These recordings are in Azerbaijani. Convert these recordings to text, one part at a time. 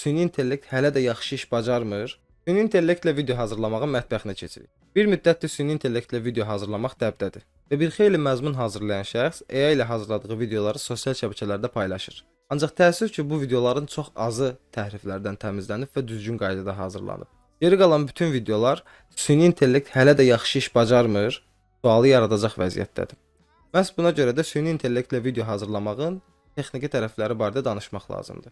Süni intellekt hələ də yaxşı iş bacarmır? Süni intellektlə video hazırlamağın mətbəxinə keçirik. Bir müddətdir süni intellektlə video hazırlamaq dəbdədir və bir xeyli məzmun hazırlayan şəxs AI ilə hazırladığı videoları sosial şəbəkələrdə paylaşır. Ancaq təəssüf ki, bu videoların çox azı təhriflərdən təmizlənib və düzgün qaydada hazırlanıb. Geri qalan bütün videolar "Süni intellekt hələ də yaxşı iş bacarmır?" sualı yaradacaq vəziyyətdədir. Məhz buna görə də süni intellektlə video hazırlamağın texniki tərəfləri barədə danışmaq lazımdır.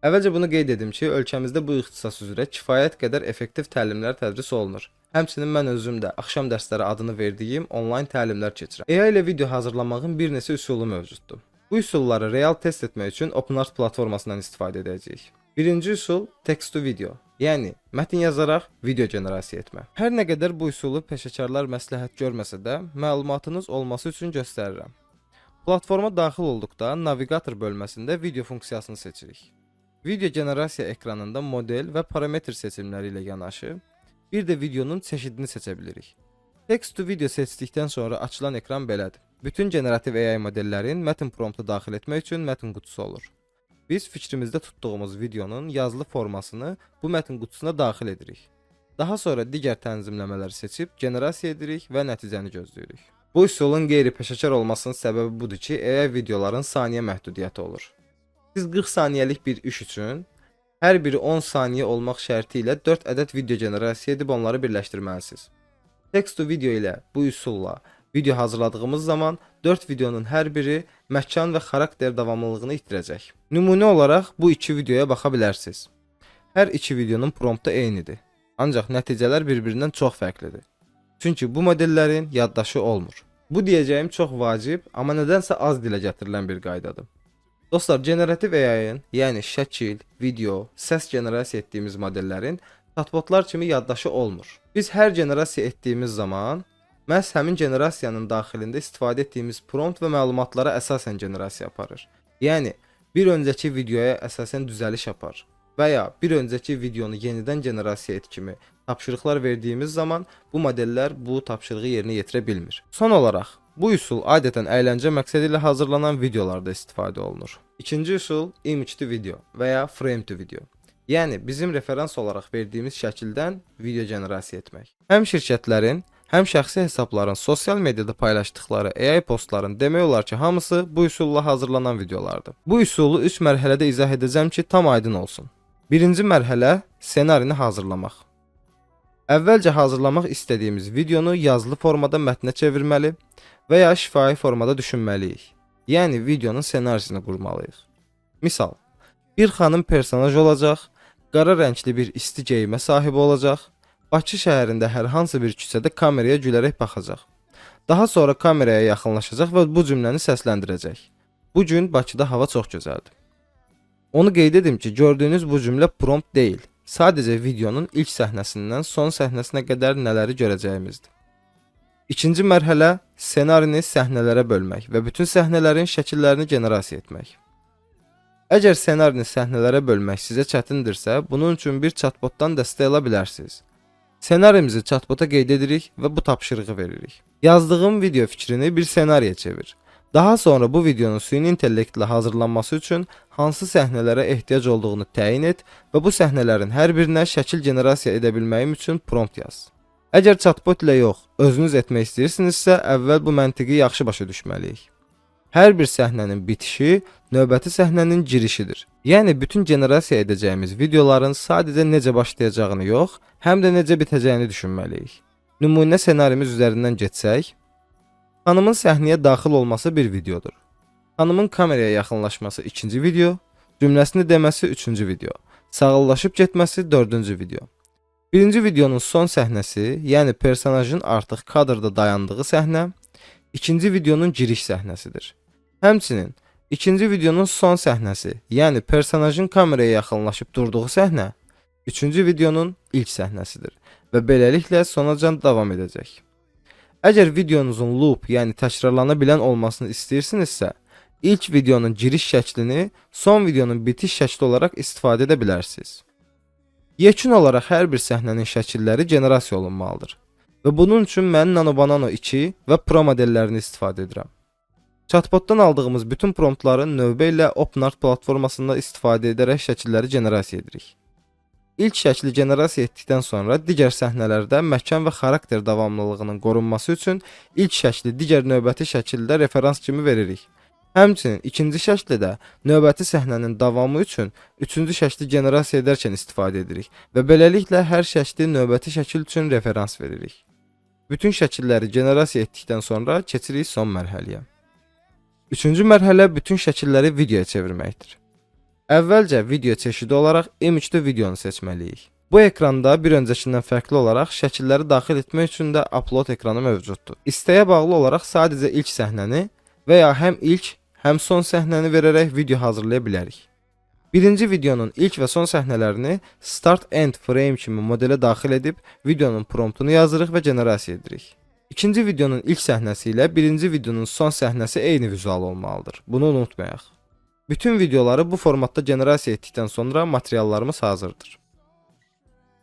Əvvəlcə bunu qeyd edim ki, ölkəmizdə bu ixtisas üzrə kifayət qədər effektiv təlimlər tədris olunur. Həmçinin mən özüm də axşam dərsləri adını verdiyim onlayn təlimlər keçirəm. AI ilə video hazırlamağın bir neçə üsulu mövcuddur. Bu üsulları real test etmək üçün OpenArt platformasından istifadə edəcəyik. Birinci üsul text to video, yəni mətn yazaraq video generasiya etmə. Hər nə qədər bu üsulu peşəkarlar məsləhət görməsə də, məlumatınız olması üçün göstərirəm. Platforma daxil olduqda navigator bölməsində video funksiyasını seçirik. Video generasiya ekranında model və parametr seçimləri ilə yanaşı, bir də videonun çeşidini seçə bilirik. Text to video seçdikdən sonra açılan ekran belədir. Bütün generativ AI modellərin mətn promptu daxil etmək üçün mətn qutusu olur. Biz fikrimizdə tutduğumuz videonun yazılı formasını bu mətn qutusuna daxil edirik. Daha sonra digər tənzimləmələri seçib generasiya edirik və nəticəni gözləyirik. Bu üsulun qeyri-peşəkar olmasının səbəbi budur ki, AI videoların saniyə məhdudiyyəti olur. Siz 40 saniyəlik bir iş üçün hər biri 10 saniyə olmaq şərti ilə 4 ədəd video generasiya edib onları birləşdirməlisiniz. Text to video ilə bu üsulla video hazırladığımız zaman 4 videonun hər biri məkan və xarakter davamlılığını itirəcək. Nümunə olaraq bu iki videoya baxa bilərsiniz. Hər iki videonun promptu eynidir. Ancaq nəticələr bir-birindən çox fərqlidir. Çünki bu modellərin yaddaşı olmur. Bu deyəcəyim çox vacib, amma nədənsə az dilə gətirilən bir qaydadır. Dostlar, generativ AI-ın, yəni şəkil, video, səs generasiya etdiyimiz modellərin chatbotlar kimi yaddaşı olmur. Biz hər generasiya etdiyimiz zaman məhz həmin generasiyanın daxilində istifadə etdiyimiz prompt və məlumatlara əsasən generasiya aparır. Yəni bir öncəki videoya əsasən düzəliş apar və ya bir öncəki videonu yenidən generasiya et kimi tapşırıqlar verdiyimiz zaman bu modellər bu tapşırığı yerinə yetirə bilmir. Son olaraq, bu üsul adətən əyləncə məqsədi ilə hazırlanan videolarda istifadə olunur. İkinci üsul image to video və ya frame to video. Yəni bizim referans olaraq verdiyimiz şəkildən video generasiya etmək. Həm şirkətlərin, həm şəxsi hesabların sosial mediada paylaşdıqları AI postların demək olar ki, hamısı bu üsulla hazırlanan videolardır. Bu üsulu 3 mərhələdə izah edəcəm ki, tam aydın olsun. Birinci mərhələ ssenarini hazırlamaq. Əvvəlcə hazırlamaq istədiyimiz videonu yazılı formada mətnə çevirməli və ya şifahi formada düşünməliyik. Yəni videonun ssenarisini qurmalıyıq. Misal, bir xanım personaj olacaq, qara rəngli bir isti geyimə sahib olacaq, Bakı şəhərində hər hansı bir küçədə kameraya gülərək baxacaq. Daha sonra kameraya yaxınlaşacaq və bu cümləni səsləndirəcək: "Bu gün Bakıda hava çox gözəldir." Onu qeyd edim ki, gördüyünüz bu cümlə prompt deyil. Sadəcə videonun ilk səhnəsindən son səhnəsinə qədər nələri görəcəyimizdir. İkinci mərhələ ssenarini səhnələrə bölmək və bütün səhnələrin şəkillərini generasiya etmək. Əgər ssenarini səhnələrə bölmək sizə çətindirsə, bunun üçün bir chatbotdan dəstək ala bilərsiniz. Ssenarimizi chatbota qeyd edirik və bu tapşırığı veririk: "Yazdığım video fikrini bir ssenariyə çevir. Daha sonra bu videonun süni intellektlə hazırlanması üçün hansı səhnələrə ehtiyac olduğunu təyin et və bu səhnələrin hər birinə şəkil generasiya edə bilməyim üçün prompt yaz." Əgər chatbot ilə yox, özünüz etmək istəyirsinizsə, əvvəl bu məntiqi yaxşı başa düşməliyik. Hər bir səhnənin bitişi növbəti səhnənin girişidir. Yəni bütün generasiya edəcəyimiz videoların sadəcə necə başlayacağını yox, həm də necə bitəcəyini düşünməliyik. Nümunə ssenarimiz üzərindən getsək, xanımın səhnəyə daxil olması bir videodur. Xanımın kameraya yaxınlaşması ikinci video, cümləsini deməsi üçüncü video, sağollaşıb getməsi dördüncü video. Birinci videonun son səhnəsi, yəni personajın artıq kadrda dayandığı səhnə, ikinci videonun giriş səhnəsidir. Həmçinin ikinci videonun son səhnəsi, yəni personajın kameraya yaxınlaşıb durduğu səhnə, üçüncü videonun ilk səhnəsidir və beləliklə sonacan davam edəcək. Əgər videonuzun loop, yəni təkrarlana bilən olmasını istəyirsinizsə, ilk videonun giriş şəklini son videonun bitiş şəkli olaraq istifadə edə bilərsiniz. Yekun olaraq hər bir səhnənin şəkilləri generasiya olunmalıdır. Və bunun üçün mən Nano Banana 2 və Pro modellərini istifadə edirəm. Chatbotdan aldığımız bütün promptları növbə ilə OpenArt platformasında istifadə edərək şəkilləri generasiya edirik. İlk şəkli generasiya etdikdən sonra digər səhnələrdə məkan və xarakter davamlılığının qorunması üçün ilk şəkli digər növbəti şəkildə referans kimi veririk. Həmçinin ikinci şəkli də növbəti səhnənin davamı üçün üçüncü şəkli generasiya edərkən istifadə edirik və beləliklə hər şəkli növbəti şəkil üçün referans veririk. Bütün şəkilləri generasiya etdikdən sonra keçirik son mərhələyə. Üçüncü mərhələ bütün şəkilləri videoya çevirməkdir. Əvvəlcə video çeşidi olaraq image to videonu seçməliyik. Bu ekranda bir öncəkindən fərqli olaraq şəkilləri daxil etmək üçün də upload ekranı mövcuddur. İstəyə bağlı olaraq sadəcə ilk səhnəni və ya həm ilk, həm son səhnəni verərək video hazırlaya bilərik. Birinci videonun ilk və son səhnələrini start end frame kimi modelə daxil edib videonun promptunu yazırıq və generasiya edirik. İkinci videonun ilk səhnəsi ilə birinci videonun son səhnəsi eyni vizual olmalıdır. Bunu unutmayaq. Bütün videoları bu formatda generasiya etdikdən sonra materiallarımız hazırdır.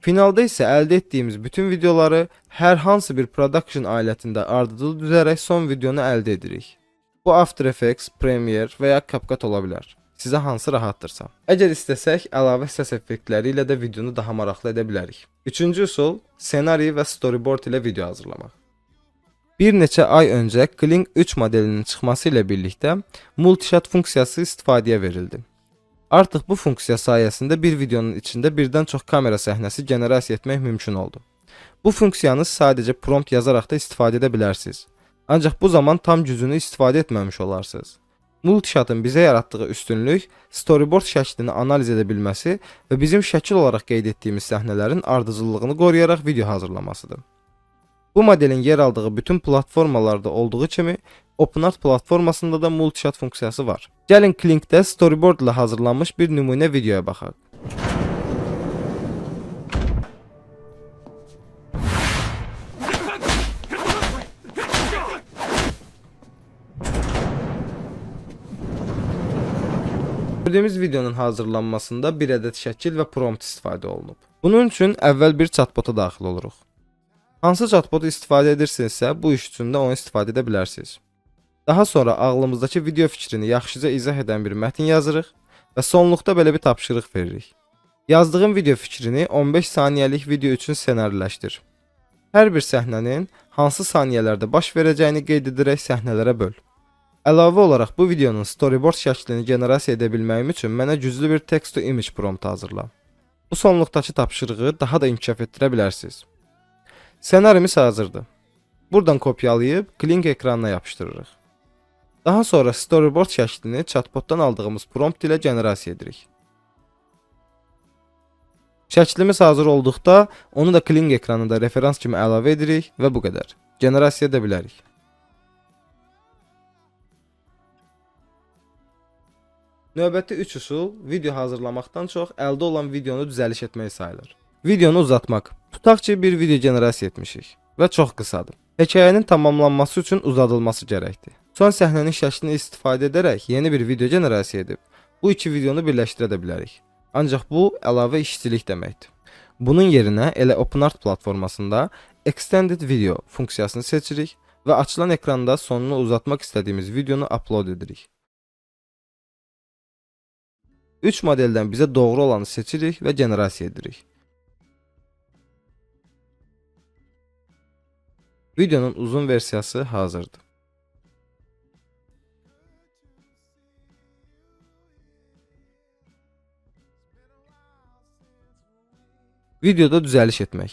Finalda isə əldə etdiyimiz bütün videoları hər hansı bir production alətində ardıcıl düzərək son videonu əldə edirik. Bu After Effects, Premiere və ya CapCut ola bilər. Sizə hansı rahatdırsa. Əgər istəsək, əlavə səs effektləri ilə də videonu daha maraqlı edə bilərik. Üçüncü üsul ssenari və storyboard ilə video hazırlamaq. Bir neçə ay öncə Kling 3 modelinin çıxması ilə birlikdə multishot funksiyası istifadəyə verildi. Artıq bu funksiya sayəsində bir videonun içində birdən çox kamera səhnəsi generasiya etmək mümkün oldu. Bu funksiyanı sadəcə prompt yazaraq da istifadə edə bilərsiniz. Ancaq bu zaman tam gücünü istifadə etməmiş olarsınız. Multishot'ın bizə yaratdığı üstünlük storyboard şəklini analiz edə bilməsi və bizim şəkil olaraq qeyd etdiyimiz səhnələrin ardıcıllığını qoruyaraq video hazırlamasıdır. Bu modelin yer aldığı bütün platformalarda olduğu kimi OpenArt platformasında da multishot funksiyası var. Gəlin Klingdə storyboard ilə hazırlanmış bir nümunə videoya baxaq. Gördüyümüz videonun hazırlanmasında bir ədəd şəkil və prompt istifadə olunub. Bunun üçün əvvəl bir chatbota daxil oluruq. Hansı chatbotu istifadə edirsinizsə, bu iş üçün də onu istifadə edə bilərsiniz. Daha sonra ağlımızdakı video fikrini yaxşıca izah edən bir mətn yazırıq və sonluqda belə bir tapşırıq veririk. Yazdığım video fikrini 15 saniyəlik video üçün ssenariləşdir. Hər bir səhnənin hansı saniyələrdə baş verəcəyini qeyd edərək səhnələrə böl. Əlavə olaraq bu videonun storyboard şəklini generasiya edə bilməyim üçün mənə güclü bir text to image prompt hazırla. Bu sonluqdakı tapşırığı daha da inkişaf etdirə bilərsiniz. Ssenarimiz hazırdır. Buradan kopyalayıb Kling ekranına yapışdırırıq. Daha sonra storyboard şəklini chatbotdan aldığımız prompt ilə generasiya edirik. Şəklimiz hazır olduqda onu da Kling ekranında referans kimi əlavə edirik və bu qədər. Generasiya edə bilərik. Növbəti 3 üsul video hazırlamaqdan çox əldə olan videonu düzəliş etmək sayılır. Videonu uzatmaq. Tutaq ki, bir video generasiya etmişik və çox qısadır. Hekayənin tamamlanması üçün uzadılması gərəkdir. Son səhnənin şəklini istifadə edərək yeni bir video generasiya edib bu iki videonu birləşdirə də bilərik. Ancaq bu əlavə işçilik deməkdir. Bunun yerinə elə OpenArt platformasında Extended Video funksiyasını seçirik və açılan ekranda sonunu uzatmaq istədiyimiz videonu upload edirik. 3 modeldən bizə doğru olanı seçirik və generasiya edirik. Videonun uzun versiyası hazırdır. Videoda düzəliş etmək.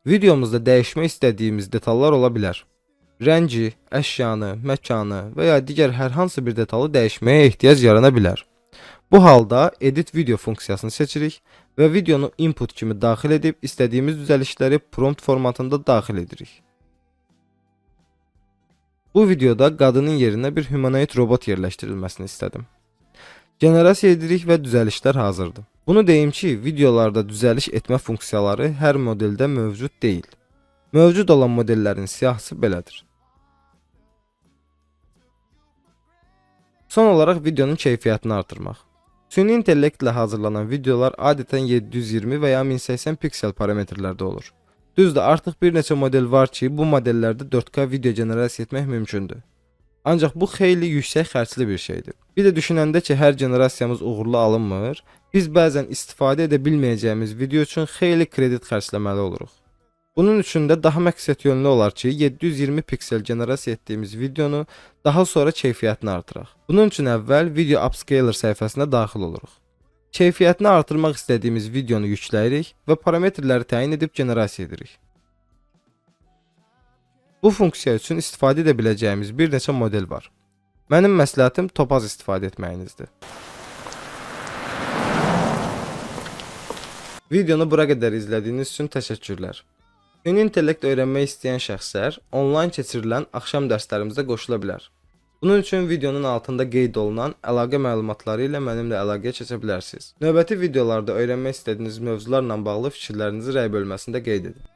Videomuzda dəyişmək istədiyimiz detallar ola bilər. Rəngi, əşyanı, məkanı və ya digər hər hansı bir detalı dəyişməyə ehtiyac yarana bilər. Bu halda Edit Video funksiyasını seçirik və videonu input kimi daxil edib istədiyimiz düzəlişləri prompt formatında daxil edirik. Bu videoda qadının yerinə bir humanoid robot yerləşdirilməsini istədim. Generasiya edirik və düzəlişlər hazırdır. Bunu deyim ki, videolarda düzəliş etmə funksiyaları hər modeldə mövcud deyil. Mövcud olan modellərin siyahısı belədir. Son olaraq videonun keyfiyyətini artırmaq. Süni intellektlə hazırlanan videolar adətən 720 və ya 1080 piksel parametrlərdə olur. Düzdür, artıq bir neçə model var ki, bu modellərdə 4K video generasiya etmək mümkündür. Ancaq bu xeyli yüksək xərcli bir şeydir. Bir də düşünəndə ki, hər generasiyamız uğurlu alınmır, biz bəzən istifadə edə bilməyəcəyimiz video üçün xeyli kredit xərcləməli oluruq. Bunun üçün də daha məqsədyönlü olar ki, 720 piksel generasiya etdiyimiz videonu daha sonra keyfiyyətini artıraq. Bunun üçün əvvəl Video Upscaler səhifəsinə daxil oluruq. Keyfiyyətini artırmaq istədiyimiz videonu yükləyirik və parametrləri təyin edib generasiya edirik. Bu funksiya üçün istifadə edə biləcəyimiz bir neçə model var. Mənim məsləhətim Topaz istifadə etməyinizdir. Videonu bura qədər izlədiyiniz üçün təşəkkürlər. Süni intellekt öyrənmək istəyən şəxslər onlayn keçirilən axşam dərslərimizə qoşula bilər. Bunun üçün videonun altında qeyd olunan əlaqə məlumatları ilə mənimlə əlaqəyə keçə bilərsiniz. Növbəti videolarda öyrənmək istədiyiniz mövzularla bağlı fikirlərinizi rəy bölməsində qeyd edin.